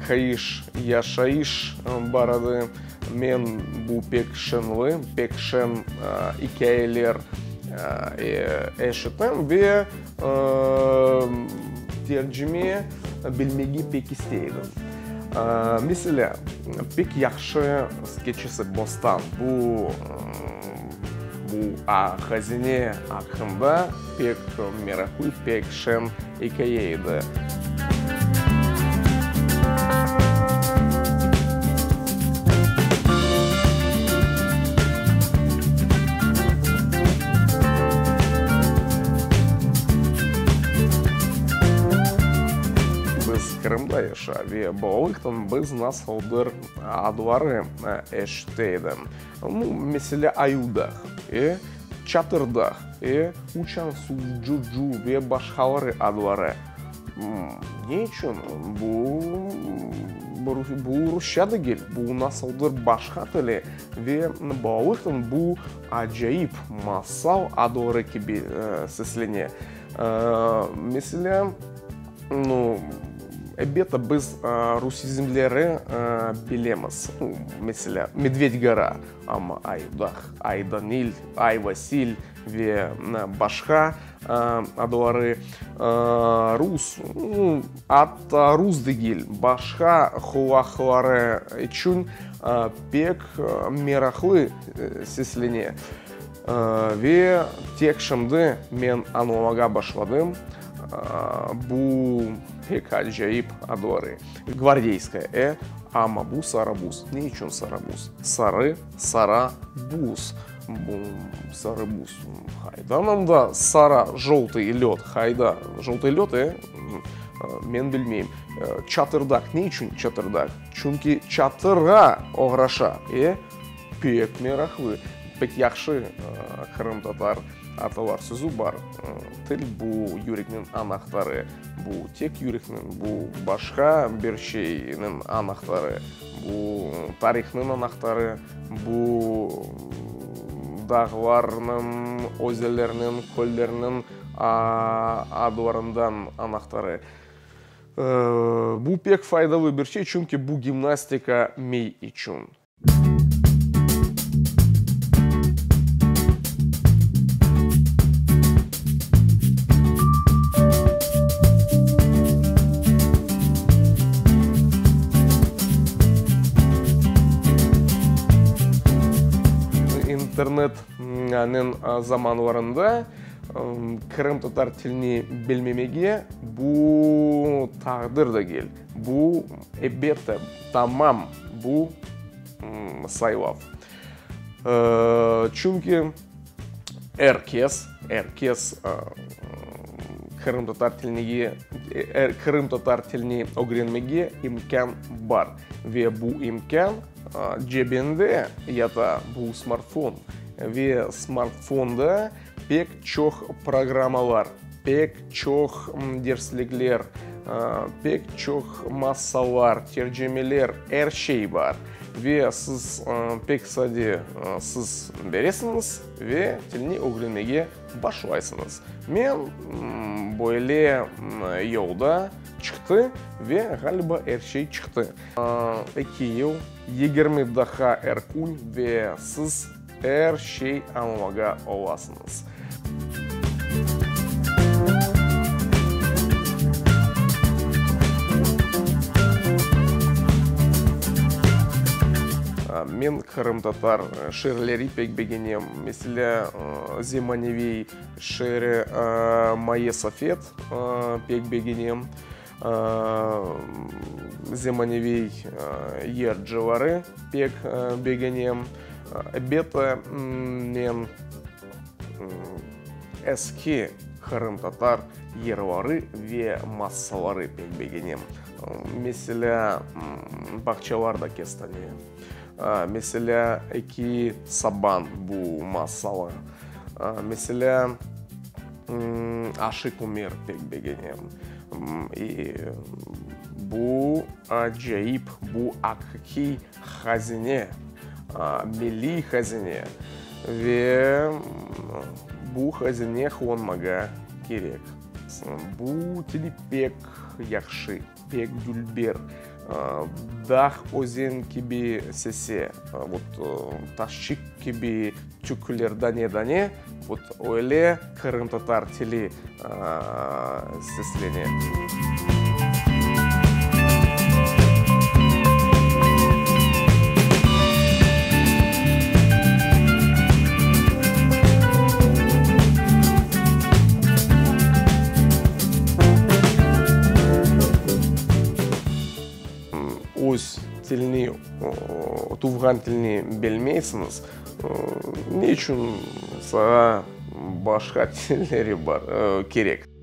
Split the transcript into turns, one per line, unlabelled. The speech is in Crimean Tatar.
Qayış, yaşayış bar edi. Men bu pek şeñli, pek şeñ ikâyeler eşitim ve tercime bilmege pek istey edim. Meselâ, pek yahşı skeçisi Bostan, bu bu hazine aqqında pek meraqlı, pek şeñ ikâye edi. Biz Qırımda yaşa ve balalıqtan biz nasıldır adları eşite edim. Meselâ, Ayudağ, Çatırdağ, Uçan suv, Cucu ve başqaları adları. Ne içün? Bu, bu rusça degil, bu nasıldır başqa tili ve balalıqtan bu acayip masal adları kibi seslene. Meselâ, nu, elbette, biz rusizmleri bilemiz. Meselâ, Medved gora, amma Ayudağ, Aydanil, Ayvasil ve başqa adları rus, atta rus degil, başqa qulaqları içün pek meraqlı seslene. Ve tek şimdi men añlamağa başladım, bu pek acayip adları. Gvardeyskaya, e, amma bu Sarabuz. Ne içün Sarabuz? Sarı, sara, buz. Bu sarı buz. Qaydan anda sara, joltıy löd, qayda? Joltıy löd, e? Men bilmeyim. Çatırdağ, ne içün Çatırdağ? Çünki çatırğa oğraşa, e? Pek meraqlı, pek yahşı qırımtatar atalar sözü bar, Til bu yürekniñ anahtarı. Bu tek yürekniñ, bu başqa bir şeyniñ anahtarı, bu tarihnıñ anahtarı, bu dağlarnıñ, özenlerniñ, köllerniñ adlarından anahtarı. Bu pek faydalı bir şey, çünki bu gimnastika miy içün. İnternetniñ zamanlarında qırımtatar tilini bilmemege bu taqdir degil. Bu, elbette, tamam bu saylav. Çünki er kes, er kes qırımtatar tilinige, qırımtatar tilini ögrenmege imkân bar. Ve bu imkân cebinde yata, bu smartfon. Ve smartfonda pek çoq programmalar, pek çoq derslikler, pek çoq masallar, tercimeler, er şey bar. Ve siz pek sade siz beresiñiz ve tilni ögrenmege başlaysıñız. Men böyle yolda çıqtı ve, ğaliba, er şey çıqtı. Eki yıl, 20 daqqa er kün ve siz Er şey añlamağa olasıñız. Men qırımtatar şiirleri pek begenem. Meselâ, zemaneviy şiiri Maye Safet pek begenem. Zemaneviy yırcıları pek begenem. Elbette, men eski qırımtatar yırları ve masalları pek begenem. Meselâ, Bağçalarda kestane, meselâ, Eki saban bu masalı, meselâ, Aşıq Ümer pek begenem. Bu acayip, bu aqiqiy hazine, milliy hazine ve bu hazine qullanmağa kerek. Bu tili pek yahşı, pek dülber. Dağ, özen kibi sese, vot, taşçıq kibi tükülir dane-dane, vot, öyle qırımtatar tili seslene. Öz tilni, tuvğan tilni bilmeysiñiz, ne içün saña başqa tilleri bar, kerek?